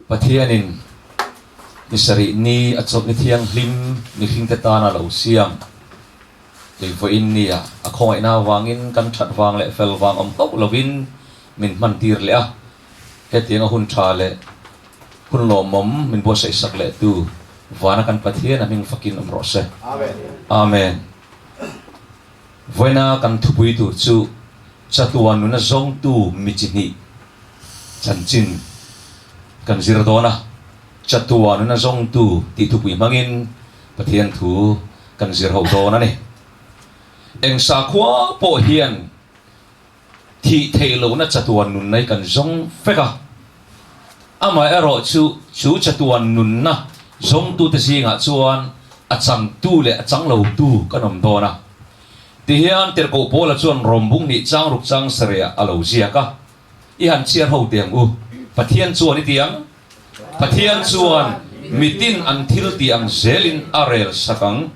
Pathianin ni sarih ni a chawlhni thianghlim mihringte tana lo siam kei vawiin nia a khawngaihna avangin kan that vang leh fel vang awm hauh lovin min hman tir leh a, hetianga hun tha leh hun lawmawm min buatsaih sak leh tu vana kan Pathian a hming fakin awm rawh se. Amen. Vawiina kan thupui tur chu Chatuan nuna zawngtu mi chi hnih chanchin kan zir dawn a, Chatuan nuna zawngtu tih thupui hmangin Pathian thu kan zir ho dawn a ni. Eng sakhua pawh hian thih theih lohna chatuan nunna hi kan zawng vek a, amaherawh chu chu chatuan nunna zawngtute zingah chuan a changtu leh a chang lotu kan awm dawn a. Tihian Tirhkoh Paula chuan Rawmbung nih chang ruk chang sareh a lo ziak a, I han chhiar ho teh ang u. Pathian chuan i ti ang? Pathian chuan mitin an thil tih ang zelin a rel sak ang.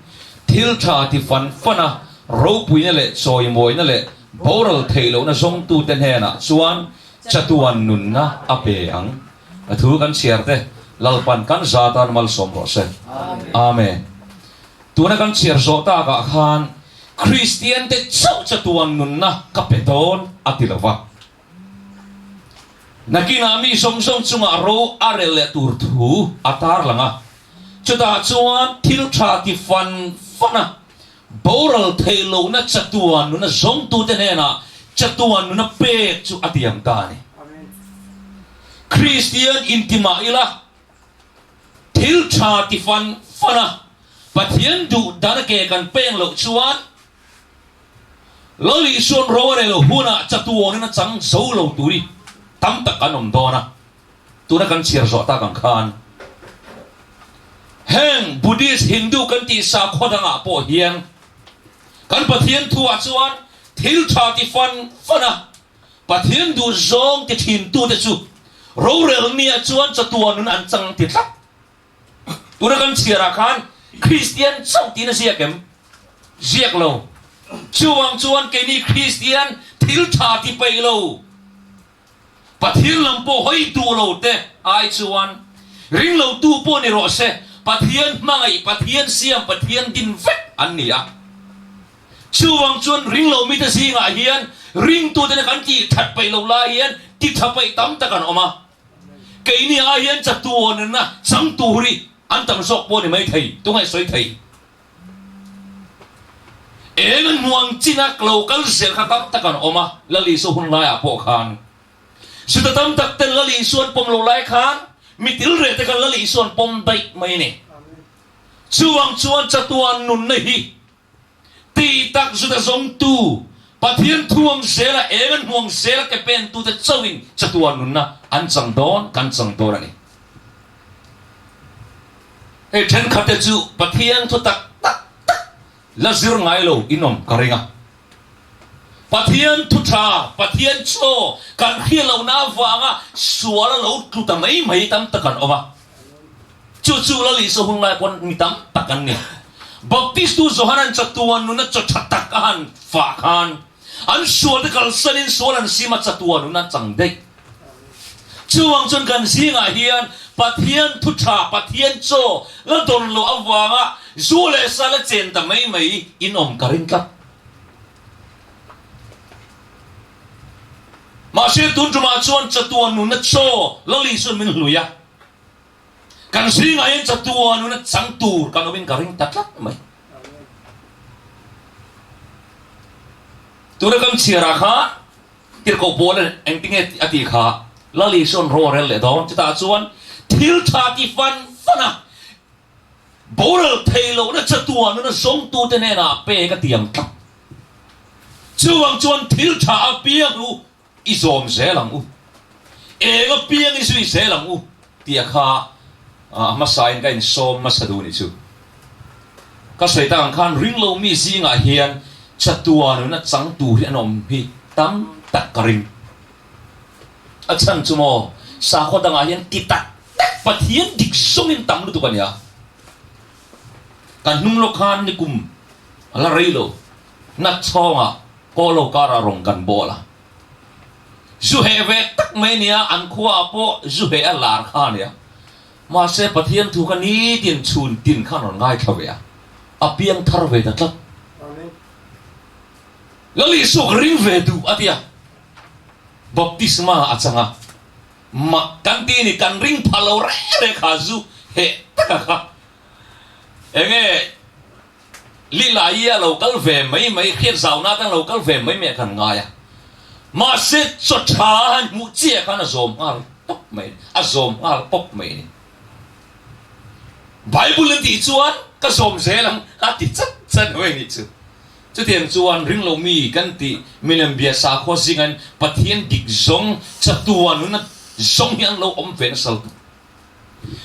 Thil tha ti fan fan a, ropuina leh chawimawina leh boral theih lohna zawngtute hnenah chuan chatuan nunna a pe ang. A thu kan chhiar te, Lalpan kan za tan malsawm rawh se. Amen. Tuna kan chhiar zawh takah khan Kristiante chauh chatuan nunna ka pe dawn a ti lo va. Nakinah mi zawng zawng chungah ro a rel leh tur thu a tarlang a. Chutah chuan thil tha ti fan fan a, boral theih lohna chatuan nuna zawngtute hnenah chatuan nuna pek chu a tiam ta a ni. Kristian intimah ila Thil tha ti fan fan a, Pathian duh dan ke kan peng loh chuan Lal Isuan ro a rel hunah chatuanin a chang zo lo tur hi tam tak kan awm dawn a, tuna kan chhiar zawh tak ang khan heng Buddhist, Hindu kan tih sakhua dangah pawh hian kan Pathian thuah chuan thil tha ti fan fan a, Pathian duh zawng ti thintute chu rorel nia chuan chatuan nun an chang ti tlat. Tuna kan chhiarah khan Kristian chauh tiin a ziak em? Ziak lo. Chuvang chuan keini Kristian thil tha ti peih lo, Pathian lam pawh hawi duh lo te ai chuan ring lo tu pawh ni rawh se, Pathian hmangaih, Pathian siam, Pathian din vek an ni a. Chuvang chuan ringlo mite zingah hian ringtute kan tih that peih loh lai hian ti tha peih tam tak an awm a. Keini ah hian chatuanna chang tur hi an tam zawk pawh a ni mai thei, tunge sawi thei? Eng an hmuh ang chin a lo kal zel kha tam tak an awm a, Lal Isua hun laiah pawh khan. Juda tam tak ten Lal Isua an pawm loh lai khan mi tilreh te khan Lal Isua an pawm daih mai a ni. Chuvang chuan chatuan nunna hi Ti tak zut a zawngtu, Pathian thuang zela eng an hmuang zela ke pentute chauhin chatuan nunna an chang dawn, kan chang dawn a ni. Hei thenkhatte chu Pathian thu tak tak tak la zir ngai lo in awm ka ring a. Pathian thu tha, Pathian chaw kan hriat lohna avanga sual a lo tlu ta mai mai tam tak an awm a. Chu chu Lal Isua hun lai pawn mi tam tak an ni. Baptistu Johanan chatuan nuna chaw tha tak a han fah khan an sualte kalsanin sual an sim a chatuan nuna chang daih. Chuvang chuan kan zingah hian Pathian thu tha, Pathian chaw la dawn loh avanga zu leh sa la chen ta mai mai in awm ka ring tlat. Mahse tun tumah chuan chatuan nuna chaw Lal Isuan min hlui a. Kan zingah hian chatuan nuna chang tur kan awmin ka ring ta tlat mai. Tuna kan chhiarah khan Tirhkoh Paul engtinge a tih kha Lal Isuan ro a rel leh dawn. Chutah chuan thil tha ti fan fan a, boral thei lohna chatuan nuna zawngtute hnenah pek a tiang tlat. Chuvang chuan thil tha apiang u I zawm zel ang u, eng apiang i zui zel ang u tih a kha a hmasain ka insawm hmasa duh nih chu. Ka sawi tak ang khan ringlo mi zingah hian chatuan nuna chang tur hi an awm hi tam tak ka ring. A chhan chu maw sakhaw dangah hian ti tak tak Pathian dik zawngin tam lutuk a nia. Kan hnung lawk khan nikum a la rei lo, Natchhawngah Kaw lo karah rawn kan bawl a. Zu heh ve tak mai nia, an khuaah pawh zu heh a lar kha a nia. Mahse Pathian thu kha nitin chhun tin khan rawn ngaithla ve a, a piang thar ve ta tlat. Lal Isua ka ring ve duh a ti a, baptisma a chang a, mak kan ti ni, kan ring pha lo reng reng kha zu heh taka kha enge Lilai a lo kal ve mai mai, hriat zauna atang lo kal ve mai mai a kan ngai a. Mahse chaw tha a han hmuh chiah khan a zawm nghal pawp mai, a zawm nghal pawp mai a ni. Bible an tih chuan ka zawm zel ang a ti chat chat mai a nih chu. Chutiang chuan ringlo mi kan tih milem bia sakhua zingain Pathian dik zawng chatuan nuna zawng hi an lo awm ve nasa lutuk.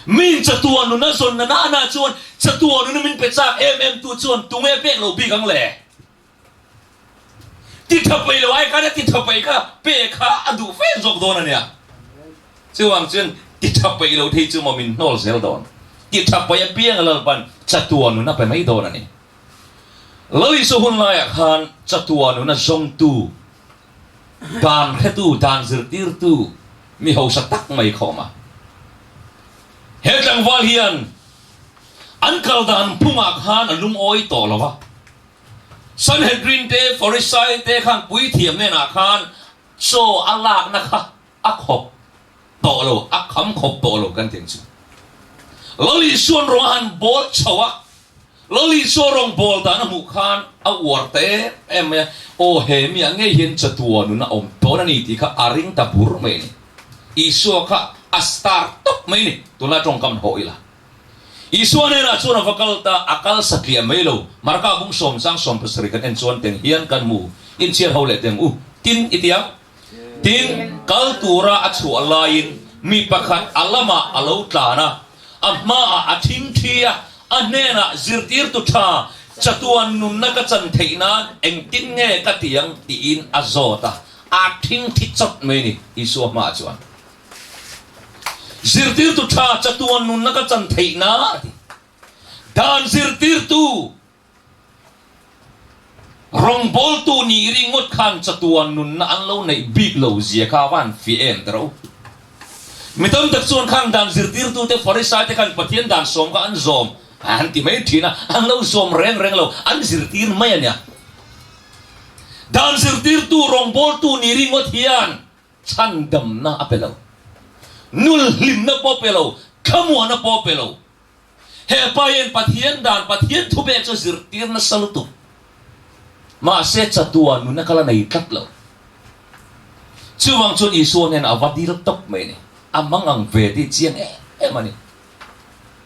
Min chatuan nuna zawn na nana chuan chatuan nuna min pe chak em em tu chuan tunge pek lo bik ang le? Ti tha peih lo ai khan a ti tha peih kha pe kha a duh fe zawk dawn a nia. Chuvang chuan ti tha peih lo thei chu maw min hnawl zel dawn. Ti tha peih apiang a Lalpan chatuan nuna pe mai dawn a ni. Lal Isua hun laiah khan chatuan nuna zawngtu Dan hretu, dan zirtirtu mi hausa tak mai kha awm a. He tlangval hian an kal dan phungah khan a lungawi tawh lo a. Sanhedrin te, Farisai te khan puithiam hnenah khan chaw a lakna kha a khawp tawh lo, a kham khawp tawh lo kan ti ang chu. Lal Isua'n rawng a han bawl chho a, Lal Isua rawng bawl dan a hmuh khan a uar ta em em mai a, aw he mi ah ngei hian chatuah nun a awm dawn a ni tih kha a ring ta bur mai a ni. Isua kha a star tawp mai a ni, tunlai tawngkam hawh ila. Isua hnenah chuan a va kal ta, a kal satliah mai lo. Marka bung sawmchang 70 kan en chuan teng hian kan hmu, inchhiar ho leh teng u, tin i ti ang. Tin, kal tura a chhuah laiin mi pakhat a lamah a lo tlan a, a hmaah a thingthi a, a hnenah zirtirtu tha chatuan nunna ka chan theih nan engtin nge ka ti ang tiin a zawt a, a thingthi chawt mai a ni Isua hmaah chuan. Zirtirtu tha chatuan nunna ka chan theih nan a ti. Dan zirtirtu Rawngbawltu nih ringawt khan chatuan nunna an lo neih bik lo zia kha a van fiah em tawh. Mi tam tak chuan khang dan zirtirtute Farisai te khan Pathian dan sawm kha an zawm an ti mai thin a, an lo zawm reng reng lo, an zirtir mai a nia. Dan zirtirtu rawngbawltu nih ringawt hian chhandamna a pe lo, nulhlimna pawh pe lo, thlamuana pawh pe lo. He pa hian Pathian dan, Pathian thu pek chu zirtir nasa lutuk. Mahse chatuan nuna kal a nei tlat lo. Chuvang chuan Isua hnenah a va dil tawp mai a ni. A mangang ve tih chiang em em a ni.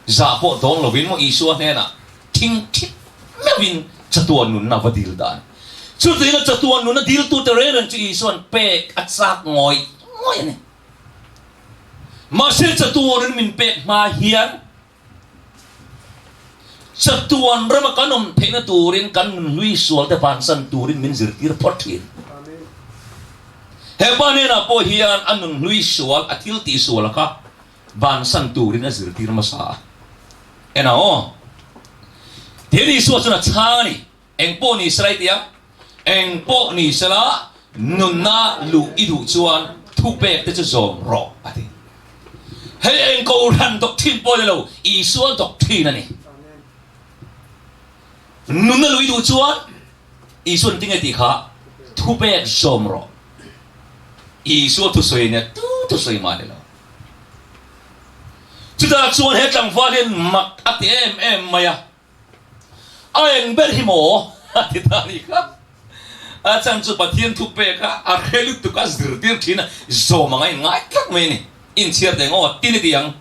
Zah pawh dawng lovin maw Isua hnenah thing thit meuhin chatuan nunna a va dil ta a ni. Chutianga chatuan nuna diltute reng reng chu Isua'n pek a chak ngawih ngawih a ni. Mahse chatuanin min pek hma hian chatuan rama kan awm theihna turin kan nunhlui sualte vansan turin min zirtir phawt thin. He pa hnenah pawh hian a nunhlui sual, a thil tih sual kha vansan turin a zirtir hmasa a. Ena aw. Tihian Isua chuan a chhang a ni. Eng pawh ni sela i ti a, eng pawh ni sela nunna luh i duh chuan thupek te chu zawm rawh a ti. Hei eng kohhran doctrine pawh ni lo, Isua doctrine a ni. Nunna luh i duh chuan Isua'n tinge tih kha thupek zawm rawh. Isua thusawi nia tu thusawi mah ni lo. Chutah chuan he tlangval hian mak a ti em em mai a. A eng ber hi maw? a ti ta a nih kha. A chhan chu Pathian thu pek a, a hre lutuk a zirtir thin a, zawm anga inngai tlat mai a ni. Inchhiar teh ngaw tin i ti ang.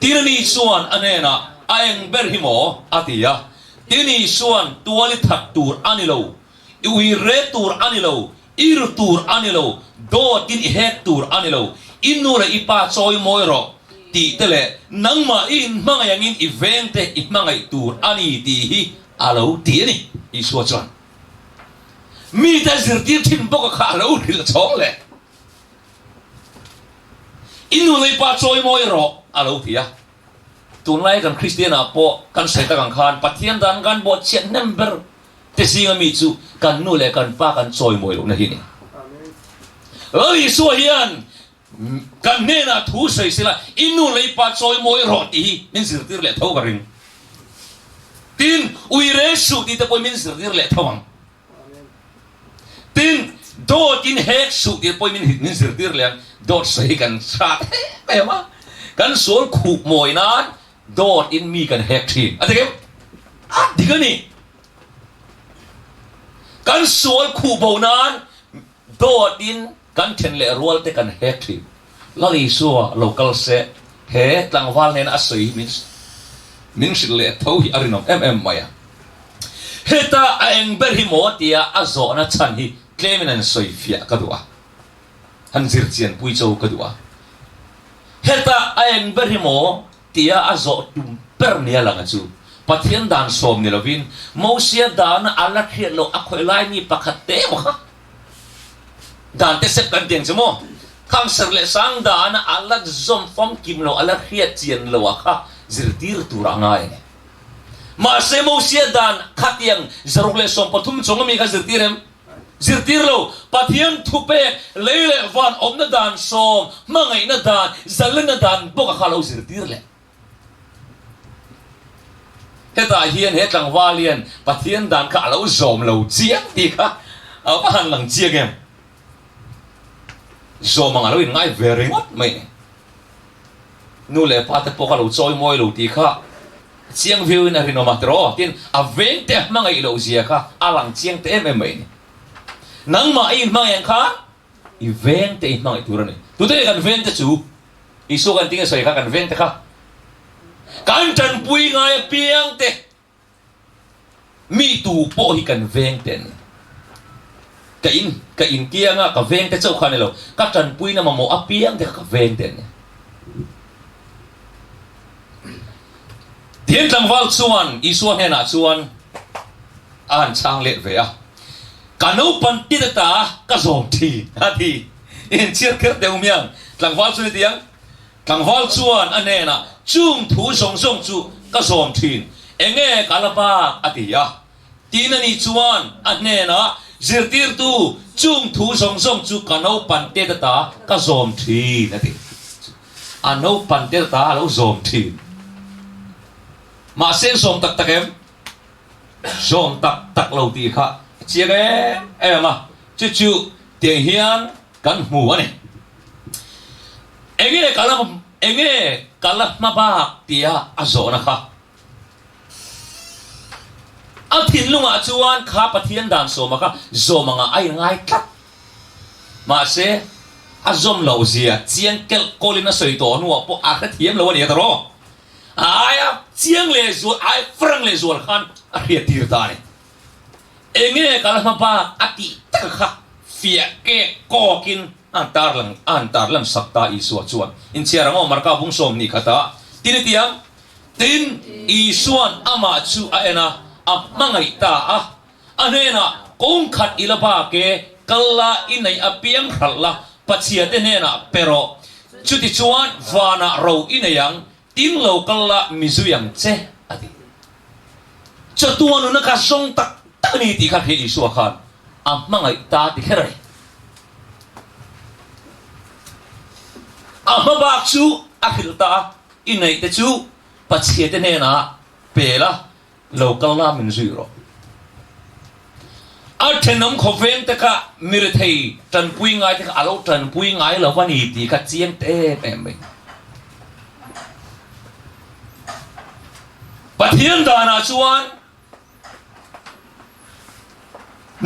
Tirni chuan a hnenah, A eng ber hi maw? a ti a. Tini chuan, Tual i that tur a ni lo, i ui re tur a ni lo, I ru tur a ni lo, dawtin i hek tur a ni lo, i nu leh i pa chawi mawi rawh tih te leh nangmah i inhmangaih angin i veng te i hmangaih tur a ni tih hi a lo ti a ni. Isua chuan mite a zirtir thin bawk a kha a lo hrilh chhawng leh I nu leh i pa chawi mawi rawh a lo ti a. Tunlai kan Kristian ah pawh kan sawi tak ang khan Pathian dan kan bawhchhiat hnem ber te zinga mi chu kan nu leh kan pa kan chawimawi lohna hi a ni. Lal Isua hian kan hnenah thu sawi sela, i nu leh i pa chawi mawi rawh tih hi min zirtir leh tho ka ring. Tin, ui rel suh tih te pawhin min zirtir leh tho ang. Tin, dawt in hek suh tih pawhin min min zirtir leh ang. Dawt sawi hi kan hrat em em a, kan sual khup mawi nan dawt in mi kan hek thin. A dik em? A dik a ni. Kan sual khuh bo nan dawt in kan then leh rual te kan hek thin. Lal Isua lo kal se he tlangval nena a sawi hi min min hrilh leh tho hi a rinawm em em mai a. Heta a eng ber hi maw tia a zawhna chhan hi tlemin an sawi fiah ka duh a, han zir chian pui cho ka duh a. Heta a eng ber hi maw tia a zawh tum ber nia lang a chu Pathian dan sawm ni lovin Mosia dana a la hriat loh a khawih lai mi pakhat te emaw kha dan te sep kan ti ang che maw? Khang ser leh sang dana a la zawm famkim lo a la hriat chian lo a kha zirtir tur a ngai a ni. Mahse Mosia dan khatiang 113 chung ami kha zirtir em? Zirtir lo. Pathian thupek, lei leh van awmna dan sawm, hmangaihna dan, zalenna dan bawk a kha lo zirtir leh. Hetah hian he tlangval hian Pathian dan kha a lo zawm lo chiang tih kha a va han lang chiang em? Zawm ang a lo inngai ve ringawt mai ni. Nu leh pa te pawh kha lo chawi mawi lo tih kha chiang viau in a rinawm a tiraw? Tin, a veng te a hmangaih loh zia kha a lang chiang ta em em mai ni. Nangmah i inhmangaih ang khan i veng te i hmangaih tur a ni. Tute nge kan veng te chu? Isua kan tinge sawi kha kan veng te kha kan tanpui ngai apiang te mi tu pawh hi kan veng te an ni. Ka in ka in kianga ka veng te chauh kha a ni lo, ka tanpuina mamawh apiang te kha ka veng te an ni. Tin tlangval chuan Isua hnenah chuan a han chhang let ve a, Ka naupan tit ata ka zawm thin a ti. I inchhiar kher teh umiang, tlangval chu ni tiang. Tlangval chuan a hnenah, Chung thu zawng zawng chu ka zawm thin, enge ka la bak? a ti a. Tin a nih chuan a hnenah, Zirtirtu, chung thu zawng zawng chu ka naupan tet ata ka zawm thin, a ti. A naupan tet ata a lo zawm thin. Mahse zawm tak tak em? Zawm tak tak lo tih kha a chiang em em a, chu chu tiang hian kan hmu a ni. Enge ka la enge ka la hma bak tia a zawhna kha a thinlungah chuan kha Pathian dan sawma kha zawm anga a inngai tlat. Mahse a zawm loh zia chiang kelh kawlin a sawi tawh hnuah pawh a hrethiam lo a ni a tawrh. A aia chiang leh zual, a aia frank leh zual khan a hriattir ta a ni. Enge ka la hma bak a tih tak kha fiah kek kawkin a han tarlang a han tarlan sak ta Isua chuan. Inchhiar ang aw Marka bung 21 ah tin i ti ang. Tin, Isua'n amah chu a en a, a hmangaih ta a. A hnenah, Kawng khat i la bak e, kal la, i neih apiang hralh la, Pathiate hnenah pe rawh. Chutichuan vanah ro i nei ang, tin lo kal la, mi zui ang che, a ti. Chatuan nuna kha zawng tak tak a ni tih kha hria Isua khan a hmangaih ta ti kher a ni. A hma bak chu a hrilh ta a, I neih te chu Pathiate hnenah pe la, Lo kal la min zui rawh. A thenawm khawveng te kha mi rethei tanpui ngai te kha a lo tanpui ngai lo a ni tih kha chiang ta em em mai. Pathian danah chuan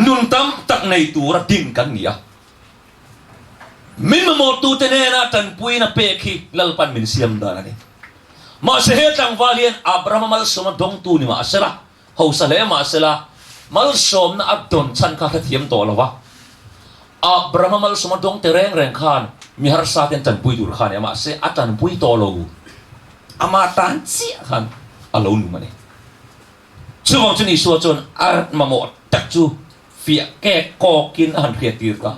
nun tam tak nei tura ding kan ni a. Min mamawhtute hnena tanpuina pek hi Lalpan min siam dan a ni. Mahse he tlangval hian Abrahama malsawmna dawngtu ni mah sela, hausa hle mah sela, malsawmna a dawn chhan kha hrethiam tawh lo va. Abrahama malsawmna dawng te reng reng khan mi harsa te an tanpui tur kha a ni a, mahse a tanpui tawh lo. Ama tan chiah khan a lo nung a ni. Chuvang chuan Isua chuan a mamawh tak chu fiah kek kawkin a han hriattir ta.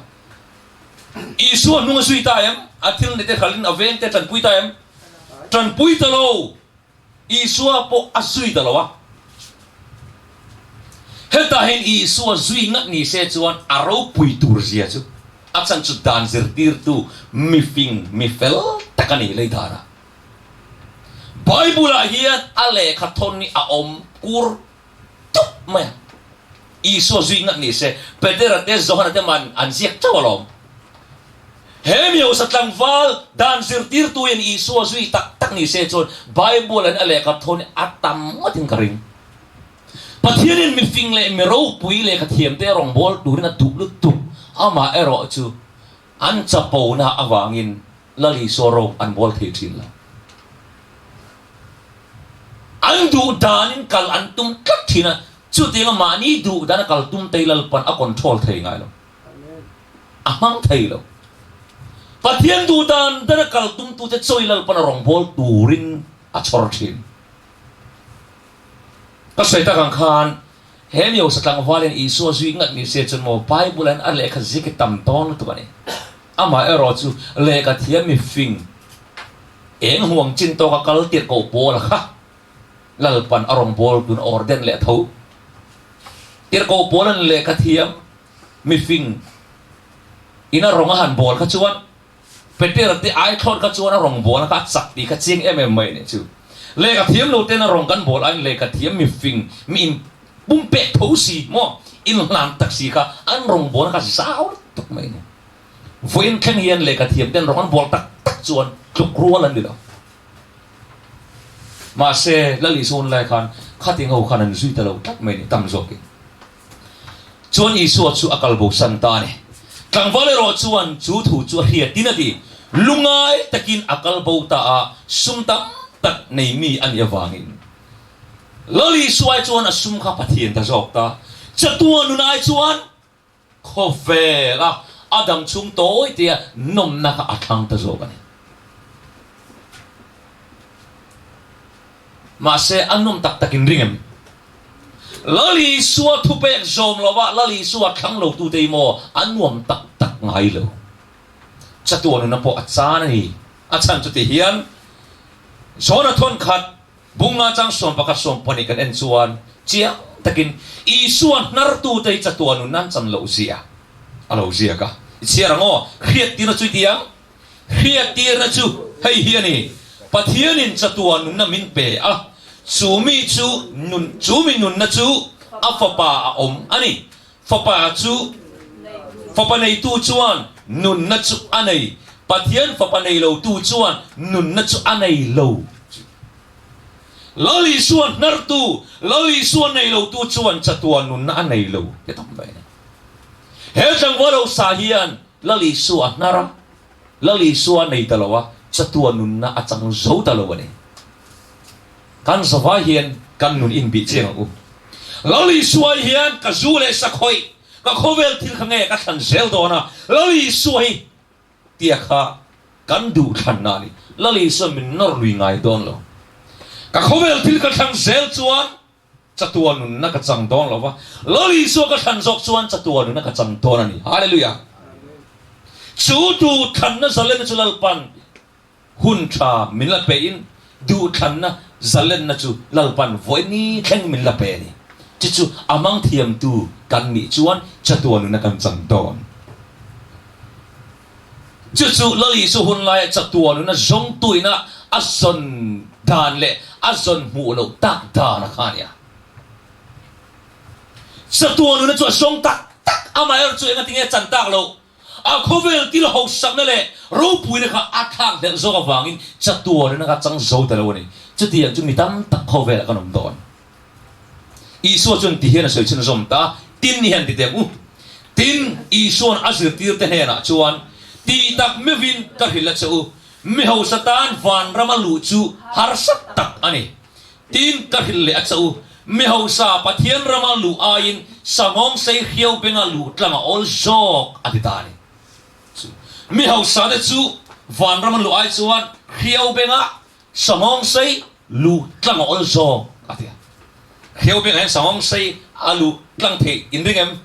Isua hnung a zui ta em? A thil ni te hralhin a veng te tanpui ta em? Tanpui ta lo. Isua pawh a zui ta lo a. Hetah hian Isua zui ngat ni se chuan a ropui tur zia chu. A chhan chu dan zirtirtu mi fing, mi fel tak a ni Leidara. Bible-ah hian a lehkha thawn hi a awm kur tup mai a. Isua zui ngat ni se, Petera te, Johana te man an ziak chauh alawm. He mi hausa tlangval dan zirtirtu hian Isua zui tak tak ni se chuan Bible-ah hian a lehkha thawn hi a tam ngawtin ka ring. Pathianin mi fing leh mi ropui lehkha thiamte rawngbâwl turin a duh lutuk. Amah erawh chu an chapona avangin Lal Isua rawng an bawl thei thin lo. An duh danin kal an tum tlat thin a, chutianga mahni duh dana kal tum te hi Lalpan a control thei ngai lo, a hmang thei lo. Pathian duh dan dana kal tumtute chawi Lalpan a rawngbâwl turin a chhawr thin. Ka sawi tak ang khan, he mi hausa tlangvalin Isua zui ngat ni se chuan maw Bible ah hian a lehkha zik hi tam tawn lutuk a ni. Amah erawh chu lehkha thiam mi fing eng huang chin tawka kal tirh koh pawl a kha Lalpan a rawn bawl tun awr den leh tho. Tirh koh pawl an lehkha thiam mi fing in a rawng a han bawl kha chuan Petera te ai thlawt kha chuan a rawn bawl a kha a chak tih kha chiang em em mai a nih chu. Lehkha thiam lo ten a rawn kan bawl aiin lehkha thiam mi fing mi in pumpek tho si maw inhlan tak si kha an rawn bawl a kha zau lutuk mai a ni. Vawiin thleng hian lehkha thiam ten rawn an bawl tak tak chuan tluk rual an ni lo. Mahse Lal Isua hun lai khan khating ho khan an zui ta lo tlat mai a ni tam zawkin. Chuan Isua chu a kal bosan ta a ni. Tlangval erawh chuan chu thu chu a hriatin a ti. Lungai takin a kal bo ta a, sum tam tak nei mi a nih avangin. Lal Isua ai chuan a sum kha Pathian ta zawk ta. Chatuan nun ai chuan khawvel a a dam chhung tawi tia nawmna kha a thlang ta zawk a ni. Mahse a nawm tak takin ring em? Lal Isua thupek zawm lova Lal Isua thlang lo tute hi maw an nuam tak tak ngai lo. Chatuan nuna pawh a chan a ni. A chhan chu ti hian Jona thawnkhat bunga chang 11 12 kan en chuan chiang takin Isua hnartute hi chatuan nun nan chan loh zia a lo ziak a. I chhiar ang aw, hriattirna chu i ti ang. Hriattirna chu hei hi a ni, Pathianin chatuan nunna min pe a, chu mi chu nun, chu mi nunna chu a Fapa a awm a ni. Fapa chu, Fapa neitu chuan nunna chu a nei, Pathian Fapa nei lotu chuan nunna chu a nei lo. Lal Isua hnartu, Lal Isua nei lotu chuan chatuan nunna a nei lo ti tam mai a ni. He tlangval hausa hian Lal Isua a hnar a, Lal Isua a nei ta lo a, chatua nunna a chang zo ta lo a ni. Kan zavai hian kan nun inbih chiang ang u. Lal Isua hian ka zu leh sakhawih, ka khawvel thil kha nge ka thlan zel dawn a, Lal Isua hi tia kha kan duh thlanna a ni. Lal Isua min nawr lui ngai dawn lo. Ka khawvel thil ka thlang zel chuan Chatuan nunna ka chang dawn lo va, Lal Isua ka thlan zawk chuan chatuan nunna ka chang dawn a ni. Hallelujah! Chu duhthlanna zalenna chu Lalpan hun tha min la pein, duhthlanna zalenna chu Lalpan vawi thleng min la pe a ni. Chu chu a mang thiamtu kan nih chuan chatuan nunna kan chang dawn. Chu chu Lal Isua hun laia chatuan nuna zawngtuina a zawn dan leh a zawn hmuh loh tak dan a kha a nia. Chatuan nuna chu a zawng tak tak, amaherawh chu engatinge a chan tak loh? A khawvel thil hausakna leh ropuina kha a thlak hlelh zawk avangin chatuan nuna kha a chang zo ta lo a ni. Chutiang chu mi tam tak khawvelah kan awm dawn. Isua chuan ti hian a sawi chhunzawm ta, Tin hian ti teh u. Tin, Isua'n a zirtirte hnenah chuan, Tih tak meuhin ka hrilh a che u, mi hausa tan vanrama luh chu harsa tak a ni. Tin, ka hrilh leh a che u, mi hausa Pathian rama luh aiin sanghawng sei hriau benga luh tlang a awl zawk, a ti ta a ni. Chu mi hausate chu vanrama luh ai chuan hriau benga Sanghawng sei lu tlang a awl zawk a ti a. Hreu bengah hian sanghawng sei a lu tlang theih in ring em?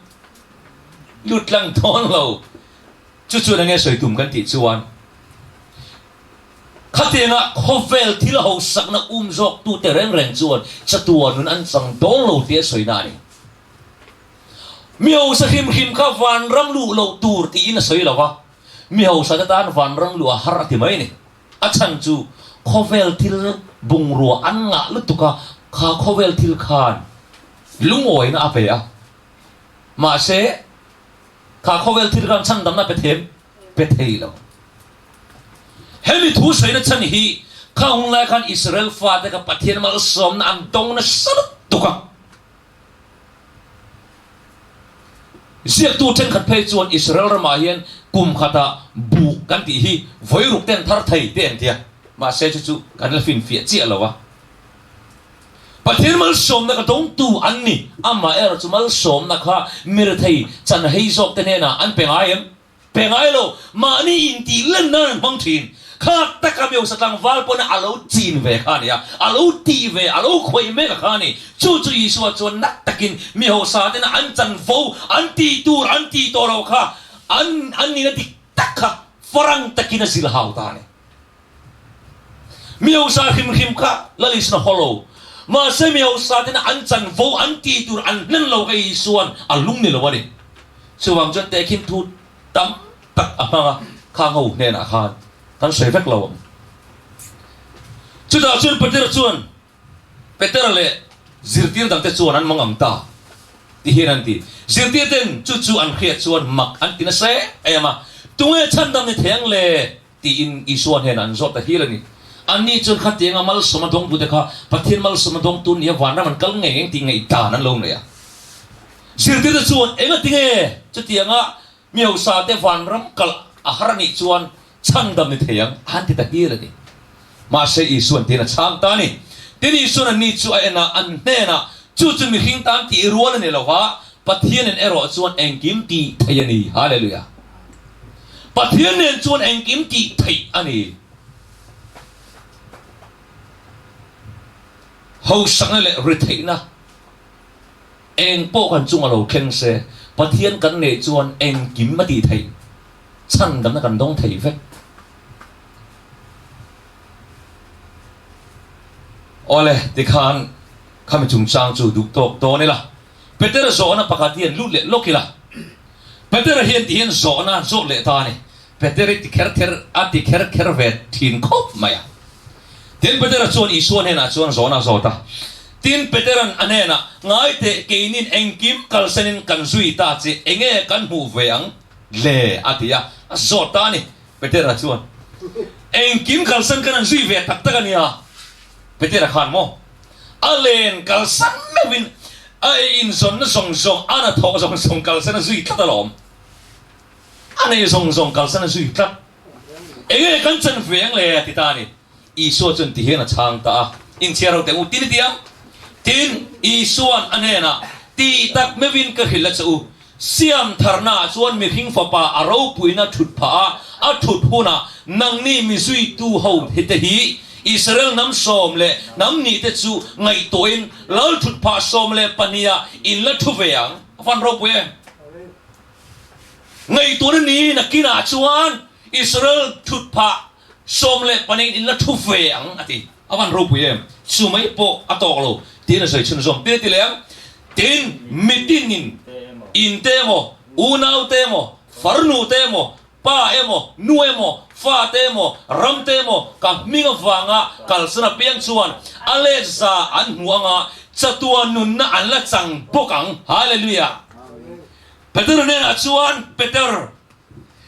Lu tlang dawn lo. Chu chuan enge sawi tum kan tih chuan khatianga khawvel thil hausakna um zawk tute reng reng chuan chatuan nun an chang dawn lo tih a sawina a ni. Mi hausa hrim hrim kha vanram luh loh tur tiin a sawi lo va, mi hausa te tan vanram luh a har a ti mai a ni. A chhan chu khawvel thil bungrua an ngah lutuk a, kha khawvel thil khan lungawina a pe a. Mahse, kha khawvel thil khan chhandamna pe them pe thei lo. Hemi thu sawina chhan hi kha hunlai khan Israel fate kha Pathian malsawmna an dawng nasa lutuk a. Ziaktu thenkhat phei chuan Israel ramah hian kum khatah buh kan tih hi vawi ruk ten thar thei te an ti a, mahse chu chu kan la finfiah chiah lo a. Pathian malsawmna ka dawngtu an ni, amaherawhchu chu malsawmna kha mirethei chanhei zawk te hnenah an pe ngai em? Pe ngai lo, mahni intih len nan an hmang thin. Kha taka Meusa tlangval pawhin a lo chin ve kha a ni a, a lo tih ve, a lo khawih mek a kha a ni. Chu chu Isua chuan nat takin mi hausa tena an chanvo, an tih tur an tih tawh lo kha an an nihna dik tak kha farang takin a zilh hau ta a ni. Mi hausa hrim hrim kha Lal Isuan a haw lo. Mahse mi hausa tena an chanvo an tih tur an hlen lo kha Isuan a lung ni lo a ni. Chuvang chuan tehkhin thu tam tak a hmang a, khang ho hnenah khan kan sawi vek lo ang. Chutah chuan Petera chuan Petera leh zirtir dangte chuan an mang ang ta ti hian an ti. Zirtir ten chu chu an hriat chuan mak an ti nasa em a, Tunge chhandam ni thei ang le? Tiin Isua hnenah an zawt ta hial a ni. Anni chuan khatianga malsawmna dawngtute kha Pathian malsawmna dawngtu nia vanram an kal ngei eng tih ngaihdan an lo nei a. Zirtirte chuan engatinge chutianga mi hausate vanram kal a har a nih chuan chhandam ni thei ang an ti ta hial a ni. Mahse Isua'n tiin a chhang ta a ni. Tin Isua'n anni chu a en a, an hnenah, Chu chu mihring tan tih rual a ni lo va, Pathianin erawh chuan engkim tih theih a ni. Hallelujah! Pathian nen chuan engkim tih theih a ni. Hausakna leh ritheihna eng pawh kan chunga lo thleng se, Pathian kan neih chuan engkim a tih theih, chhandamna kan dawng thei vek. Awle, tikhan khami chungchang chu duh tawk dawn ila. Petera zawhna pakhat hian lut leh lawk ila. Petera hian ti hian zawhna zawt leh ta a ni. Peter i ti kher kher a ti kher kher ve thin khawp mai a. Tin, Petera chuan Isua hnenah chuan zawhna a zawt a. Tin, Petera'n a hnenah, Ngai teh, keinin engkim kalsanin kan zui ta che, enge kan hmuh ve ang le? a ti a, a zawt ta a ni. Petera chuan, Engkim kalsan kan an zui ve tak tak a nia. Petera khan maw? A len kalsan meuhin a ei inzawnna zawng zawng, a hnathawh zawng zawng kalsan a zui tlat alawm. A nei zawng zawng kalsan a zui tlat. Enge kan chan ve ang le? a ti ta a ni. Isua chuan ti hian a chhang ta a, Inchhiar ho teh u, tin i ti ang. Tin, Isua'n a hnenah, Tih tak meuhin ka hrilh a che u, Siam tharnaah chuan mihring fapa a ropuina thut phah a, a thut hunah nangni mi zuitu ho te hi Israel hnam 12 te chu ngaihtuahin lal thut phah 12ah in la thu ve ang. A fan ropui em? Ngaihtuahna ni nakinah chuan Israel thut phah 12 in la thu ve ang a ti. A van ropui em? Chu mai pawh a tawk lo tiin a sawi chhunzawm. Tin a ti leh ang, Tin, mitinin in te emaw, unau te emaw, farnu te emaw, pa emaw, nu emaw, fa te emaw, ram te emaw ka hming avanga kalsan apiang chuan a let za an hmu anga chatuan nunna an la chang bawk ang. Hallelujah! Peter hnenah chuan, Peter,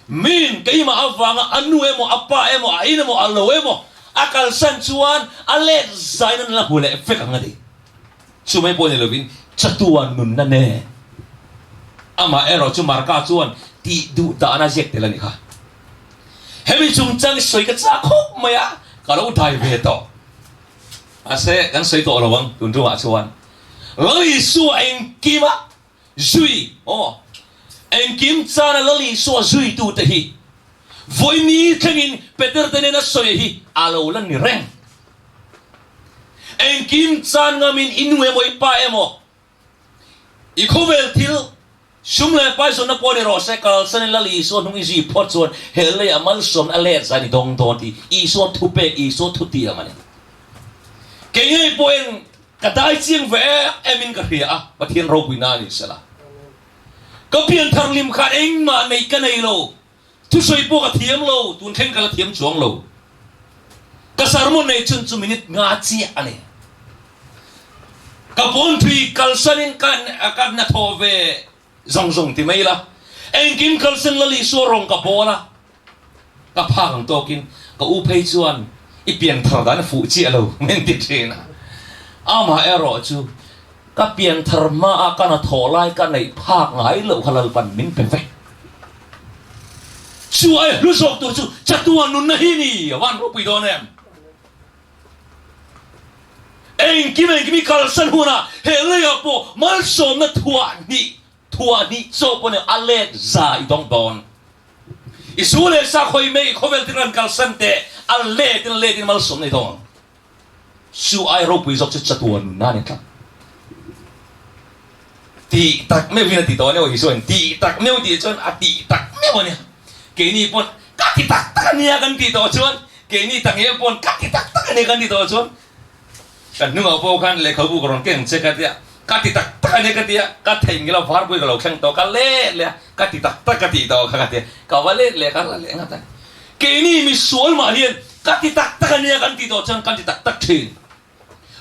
Min keimah avanga a nu emaw, a pa emaw, a in emaw, a lo emaw a kalsan chuan a let zain an la hmu leh vek ang a ti. Chu mai pawh ni lovin chatuan nunna nen. Amah erawh chu Marka chuan tih duh dahna ziak tel a ni kha. Hemi chungchang sawi ka chak khawp mai a, ka lo dai ve tawh. Mahse kan sawi tawh lo ang tun tumah chuan. Lal Isua engkima Zui, aw, engkim chana Lal Isua zuitute hi vawi ni thlengin Peter te nena sawi hi a lo la ni reng. Engkim chan ngamin i nu emaw i pa emaw i khawvel thil sum leh paisawnna pawh ni rawh se kalsanin Lal Isua hnung i zui phawt chuan he leiah malsawmna a let zai ni dawng dawn tih Isua thupek, Isua thutiam a ni. Kei ngei pawhin Ka dai chiang ve em em in ka hria a, Pathian ropuina a ni sela. Ka pianthar lim khan engmah neih ka nei lo. Thusawi pawh ka thiam lo, tun thleng ka la thiam chuang lo. Ka sermon nei chun chu minute nga chiah a ni. Ka pawnthui kalsanin ka ka hnathawh ve zawng zawng ti mai ila, engkim kalsan Lal Isua rawng ka bawl a, ka phak ang tawkin ka u phei chuan i pianthar dan a fuh chiah lo min ti thin a. Amaherawh chu Ka pianthar hmaah ka hnathawh lai ka neih phak ngai loh kha Lalpan min pe vek. Chu ai hlu zawk tur chu chatuan nunna hi ni a van ropui dawn em? Engkim engkim i kalsan hunah he leiah pawh malsawmna thuah hnih thuah hnih chaw pawh nih a let za i dawng dawn. I zu leh sa khawi mei khawvel tin rawn kalsan teh a let in a let in malsawmna i dawng ang. Chu ai ropui zawk chu chatuan nunna a ni tlat. Tih tak meuhin a ti tawh a nia aw Isuain tih tak meuh tih chuan a tih tak meuh a nia. Keini pawn ka ti tak tak a nia kan tih tawh chuan keini tak ngel pawn ka ti tak tak a nia kan ti tawh chuan kan hnungah pawh khan lehkhabu ka rawn keng che ka tia ka ti tak tak a nia ka tia ka theihnghilh a varpui ka lo thleng tawh ka let leh a ka ti tak tak ka tih tawh kha ka tia ka va let leh ka la leh ngat a. Keini misual mah hian ka ti tak tak a nia kan tih tawh chuan kan ti tak tak thin.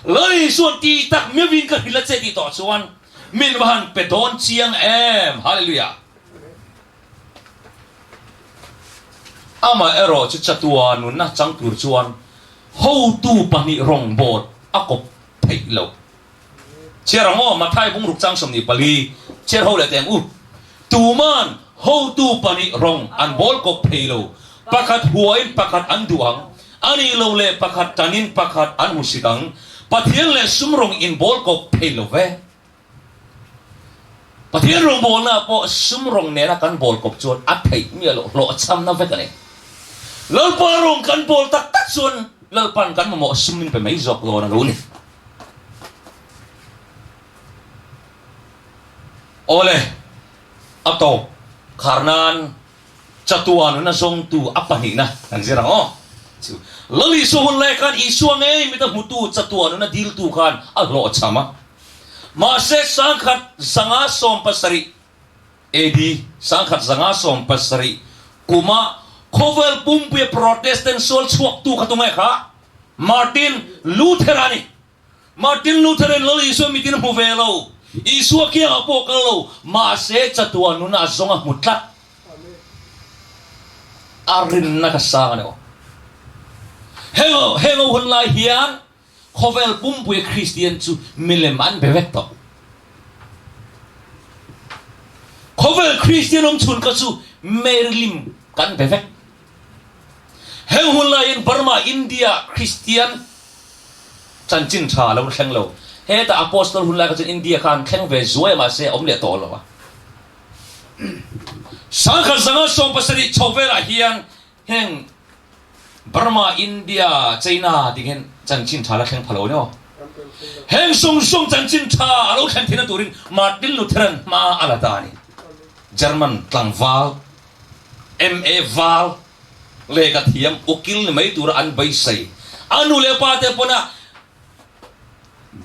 Lal Isuan ti tak meuhin ka hrilh a che tih tawh chuan min va han pe dawn chiang em! Hallelujah! Amah erawh chu chatua nunna chang tur chuan hotu pahnih rawngbawt a kawp theih loh. Chhiar ang aw, Mathai bungruk chang 24, chhiar ho leh teh ang u. Tuman hotu pahnih rawng an bawl kawp thei lo, pakhat huain pakhat an duh ang, a nih lo leh pakhat tanin pakhat an hmusit ang, Pathian leh sum rawng in bawl kawp thei lo ve. Pathian rawngbawlna pawh sum rawng nena kan bawl kawp chuan a theih miah loh hlawhchhamna vek a ni. Lalpa rawng kan bawl tak tak chuan Lalpan kan mamawh sum min pe mai zawk dawn a lo ni. Awle, a tawp khar nan chatuan nuna zawngtu a pahnihna kan zir ang aw. Chu Lal Isua hun lai khan Isua ngei mit a hmutu chatuan nuna diltu khan a hlawhchham a. Mahse 1707 AD 1507 kuma khawvel pumpuia Protestant sual chhuaktu kha tunge kha? Martin Luther a ni. Martin Luther-in Lal Isua mitin a hmu ve lo, Isua kiangah pawh a kal lo, mahse chatuan nuna a zawng a hmu tlat. A rinna ka sang a ni aw. Heng heng ho hun lai hian khawvel pumpuia Kristian chu milem an be vek tawh. Khawvel Kristian awm chhun kha chu Mary lim kan be vek. Heng hun laiin Burma, India Kristian chanchin tha a lo thleng lo. Hetah Apostol hun lai kha chuan India khan thleng ve zuai mahse a awm leh tawh lo a. 1917 chho velah hian heng Burma, India, China tih hian chanchin tha la thleng pha lo nia aw. Heng sawng sawng chanchin tha a lo thlen theihna turin Martin Lutheran hma a la ta a ni. German tlangval MA val lehkha thiam ukil ni mai tura an beisei. A nu leh pa te pawn a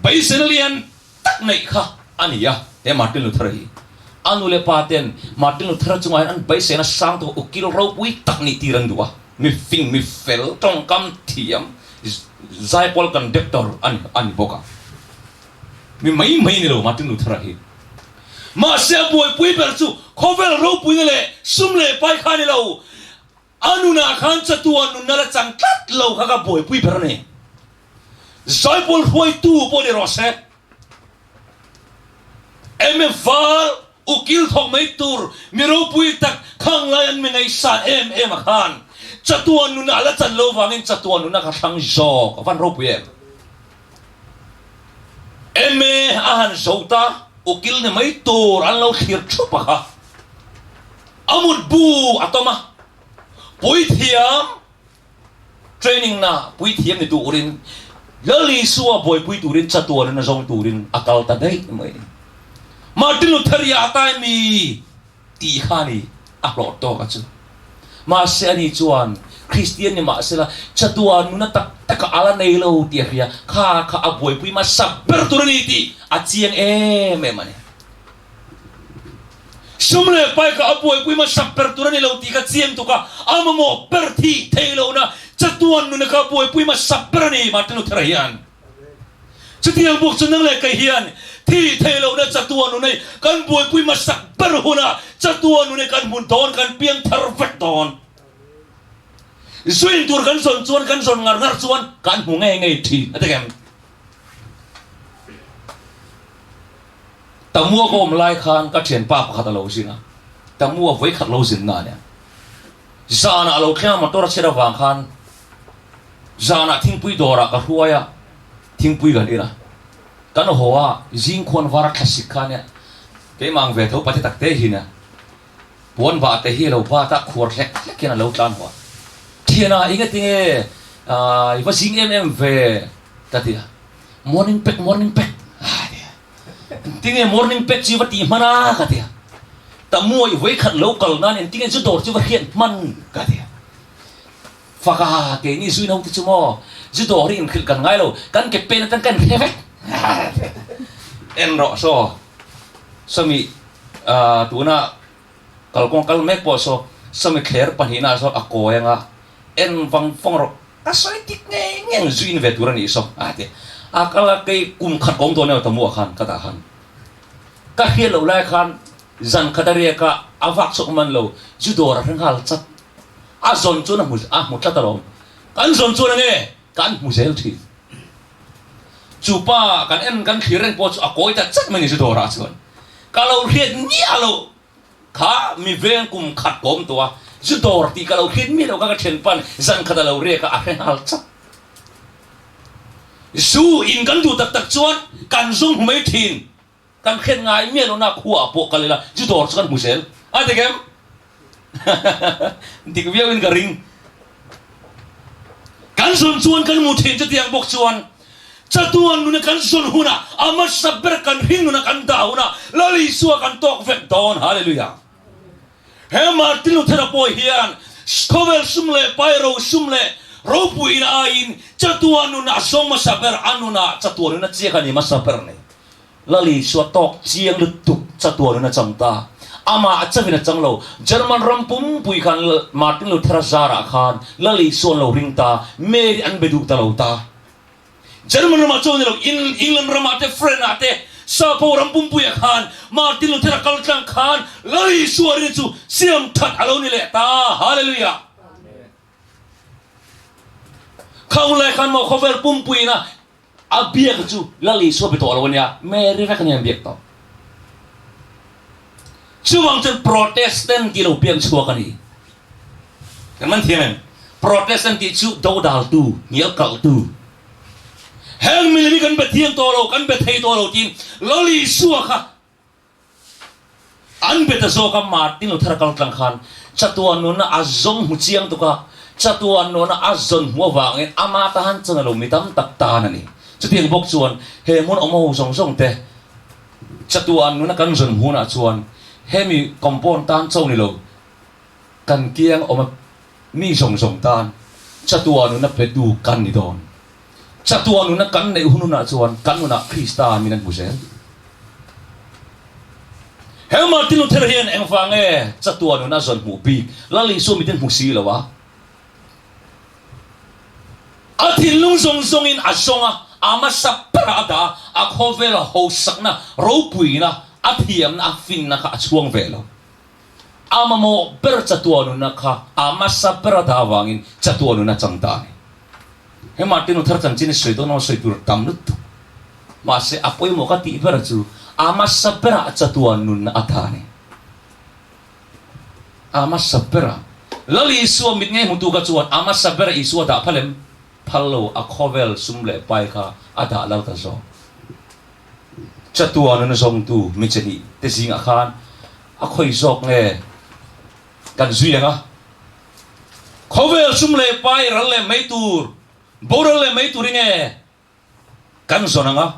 beiseina lian tak neih kha a ni a, he Martin Luther hi. A nu leh pa ten Martin Luther chungah hian an beiseina sang tawh ukil ropui tak nih tir an duh a, mi fing, mi fel, tawngkam thiam, zaipawl conductor a ni bawk a. Mi mai mai ni lo Martin Luther-a hi. Mahse a buaipui ber chu khawvel ropuina leh sum leh pai kha a ni lo. A nunah khan chatuan nunna la chang tlat lo kha ka buaipui ber a ni. Zaipawl hruaitu pawh ni rawh se. MF val ukil thawk mai tur mi ropui tak khang lai an mi ngaihsan em em a khan chatuan nunna a la chan lo vangin chatuan nunna kha thlang zawk a van ropui em. MA a han zo ta, ukil ni mai tur an lo thlir thup a kha. A mut bu a tawm a, puithiam training na puithiam ni turin Lal Isua buaipui turin chatuan in a zawng turin a kal ta daih mai. Martin Luther i a tai mi Tih kha ni a hlawh tawk a chu. Mahse ani chuan Kristian ni mahsela chatuan nuna tak taka a la nei lo tih a hria. Kha kha a buaipui hmasa ber tur a ni tih a chiang em em a ni. Sum leh pai kha a buaipui hmasa ber tur a ni lo tih kha chiang tuk a, a mamawh ber thih theih lohna chatuan nuna kha a buaipui hmasa ber a ni Martin Luther-a hian. Chutiang bawk chu nang leh kei hian thih theih lohna chatuan nuna hi kan buaipui hmasak ber hunah chatuan nuna hi kan hmun dawn, kan piang thar vek dawn. Zuin tur kan zawn chuan kan zawn ngar ngar chuan kan hmu ngei ngei thin a ti em? Tamua ka awm lai khan ka thianpa pakhat a lo zin a, Tamua vawikhat lo zin na ania. Zanah a lo thleng a motor a chhiat avang khan zanah thingpui dawrah ka hruai a, thingpui kan in a. Kan haw a, zing khuan var a thlasik kha ania, keimah ang ve tho pate tak te hi ania. Puan bah te hi a lo bat a, khuar hlek hlek hian a lo tlan haw a. Thianah eng enge i va zing em em ve? ka ti a. Morning pack, morning pack a ti a. Engtinge morning pack chu i va tih hman a? ka ti a. Tamuah i vawikhat lo kal nan engtinge zu dawr chu i va hriat hman? ka ti a. Faka, keini zuin ho te chu maw zu dawr hi inhrilh kan ngai lo, kan ke pen atang kan hre vek. En rawh saw, sawmi tuna kalkawng kal mek pawh saw, sawmi thler pahnihna saw a kawi anga en vang vang rawh, ka sawi dik ngei ngei ang zuin ve tur a nih saw a ti. A kal a kei kum khat ka awm dawn emaw tamuah khan ka dah khan ka hriat loh lai khan zan khat a riak a, a vak chhuak man lo, zu dawr a hre nghal chat. A zawn chuan a hmu a hmu tlat alawm. Kan zawn chuan enge kan hmu zel thin. Chu pa kan en kan thlir reng pawh chu a kawi ta chat mai ni chu dawrah chuan. Ka lo hriat miah lo kha mi veng kum khat ka awm tawh a, zu dawr tih ka lo hriat miah lo kha ka thianpa'n zan khat a lo riak a, a hre nghal chat. Zu in kan duh tak tak chuan kan zawng hmu mai thin. Kan hriat ngai miah lohna khuaah pawh kal ila chu dawr chu kan hmu zel a dik em? Dik viauin ka ring. Kan zawn chuan kan hmu thin chutiang bawk chuan chatuan nuna kan zawn hunah a hmasa ber kan hring nuna kan dah hunah Lal Isua kan tawk vek dawn. Hallelujah. He Martin Luther-a pawh hian khawvel sum leh pai ro sum leh ropuiin aiin chatuan nuna a zawng hmasa ber a nunah chatuan nuna chiak a ni hmasa ber nei. Lal Isua tawk chiang lutuk chatuanin a chang ta. Amah chauhin a chang lo. German ram pumpui khan Martin Luther-a zarah khan Lal Isua an lo ring ta, Mary an be duh ta lo ta. German ramah chuan ni lo, England ramah te, France-ah te, Sapo ram pumpuiah khan Martin Luther-a kal tlang khan Lal Isua rin chu siam that a lo ni leh ta. Hallelujah! Khang lai khan maw khawvel pumpuiin a A biak chu Lal Isua be tawh lo a nia, Mary vek a nia an biak tawh. Chuvang chuan Protestant tih lo piang chhuak a ni. Kan man thiam em? Protestant tih chu dodaltu, hnial kalhtu. Heng milim hi kan be thiang tawh lo, kan be thei tawh lo tiin Lal Isua kha An be ta zawk a, Martin Luther kal tlang khan chatuan nunna a zawng hmu chiang tuk a, chatuan nunna a zawn hmu avangin ama tan chuan a lo mi tam tak tan a ni. Chutiang bawk chuan he hmun awm ho zawng zawng te chatuan nunna kan zawn hmunah chuan hemi compound tan cho ni lo kan kiang awm a mi zawng zawng tan chatuan nunna petu kan ni dawn. Chatuan nuna kan neih hun hunah chuan kan nunah Krista min an hmu zel. He Martin Luther hian engvang nge chatuan nuna zawn hmuh bik Lal Isua mitin hmu si lo a? A thinlung zawng zawngin a zawng a, a hmasa berah a dah a, a khawvela hosakna, ropuina, a thiamna, a finna kha a chhuang ve lo. A mamawh ber chatuan nunna kha a hmasa ber a dah avangin chatuan nunna chang ta a ni. He Martin Luther chanchin hi sawi dawn lo sawi tur tam lutuk. Mahse a pawimawh ka tih ber chu a hmasa berah chatuan nunna a dah a ni. A hmasa berah Lal Isua mit ngei hmutu kha chuan a hmasa berah Isua dah phal em? Phal lo, a khawvel sum leh pai kha a dah lo ta zawk. Chatuan nuna zawngtu mi chehnih te zingah khan a khawi zawk nge kan zui ang a? Khawvel sum leh pai ral leh mai tur, boral leh mai tur i nge kan zawn ang a?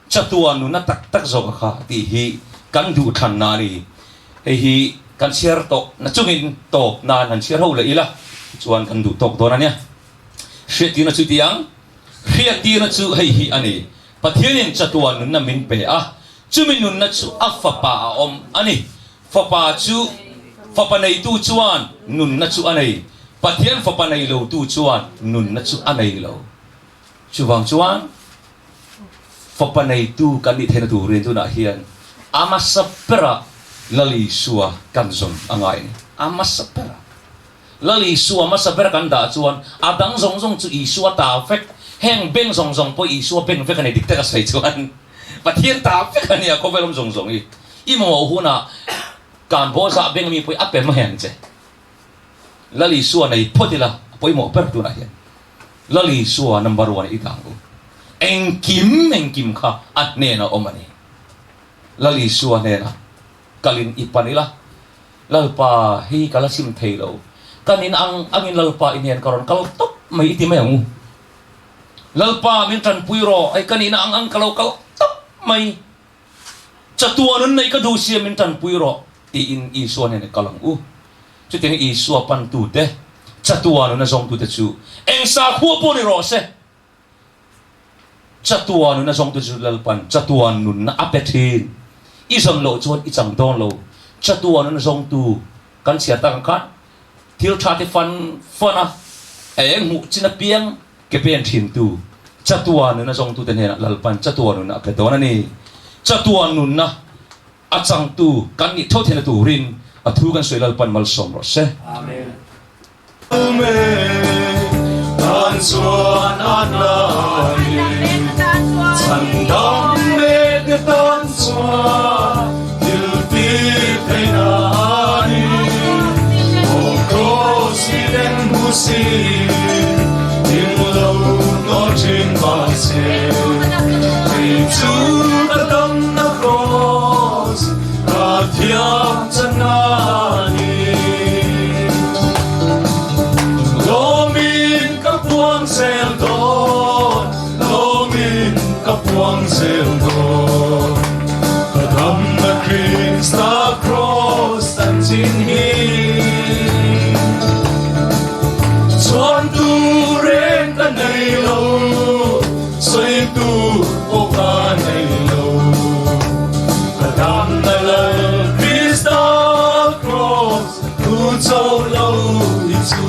Chatuan nuna tak tak zawk a kha tih hi kan duhthlanna a ni. Hei hi kan chhiar tawh na chungin tawp nan han chhiar ho leh ila chuan kan duh tawk dawn a nia. Hriattirna chu ti ang, Hriattirna chu hei hi a ni, Pathianin chatuan nunna min pe a, chumi nunna chu a Fapa a awm a ni. Fapa chu Fapa neitu chuan nunna chu a nei, Pathian Fapa nei lotu chuan nunna chu a nei lo. Chuvang chuan Fapa neitu kan nih theihna turin tunah hian a hmasa berah Lal Isua kan zawn a ngai a ni. A hmasa berah. Lal Isua hmasa ber kan dah chuan a dang zawng zawng chu Isua ta vek, heng beng zawng zawng pawh Isua beng vek a ni dik taka sawi chuan Pathian ta vek a nia khawvel awm zawng zawng hi. I mamawh hunah kan bawzah beng mi pawh a pe mai ang che. Lal Isua nei phawt ila a pawimawh ber tunah hian Lal Isua number one i dang u. Engkim engkim kha a hnenah awm a ni. Lal Isua hnenah kalin i pan ila, Lalpa hei ka la sim thei lo, kan in ang angin Lalpa i hnen ka rawn kal tawp mai i ti mai ang u. Lalpa min tanpui rawh, hei ka nihna ang ang ka lo kal tawp mai. Chatuan an neih ka duh sia min tanpui rawh tiin Isua hnenah kal ang u. Chutiang Isua pantute, chatuan nuna zawngtute chu eng sakhua pawh ni rawh se. Chatuan nuna zawngtu chu Lalpan chatuan nunna a pe thin. I zawn loh chuan i chang dawn lo. Chatuan nuna zawngtu kan chhiar tak ang khan thil tha te fan fan a, eng hmuh chin apiang Ke pen thintu chatuan nunna zawngtute hnenah Lalpan chatuan nunna a pe dawn a ni. Chatuan nunna a changtu kan nih tho theihna turin a thu kan sawi Lalpan malsawm rawh se. Amen. Tan chuan a hnahin chhandam mekte tan chuan thil tih theihna a ni. Aw Kraws i den hmu si. Chuan tu reng ka nei lo, sawi tu pawh ka nei lo. Ka damna Lal Krista Kraws, thu cho lo hi chu.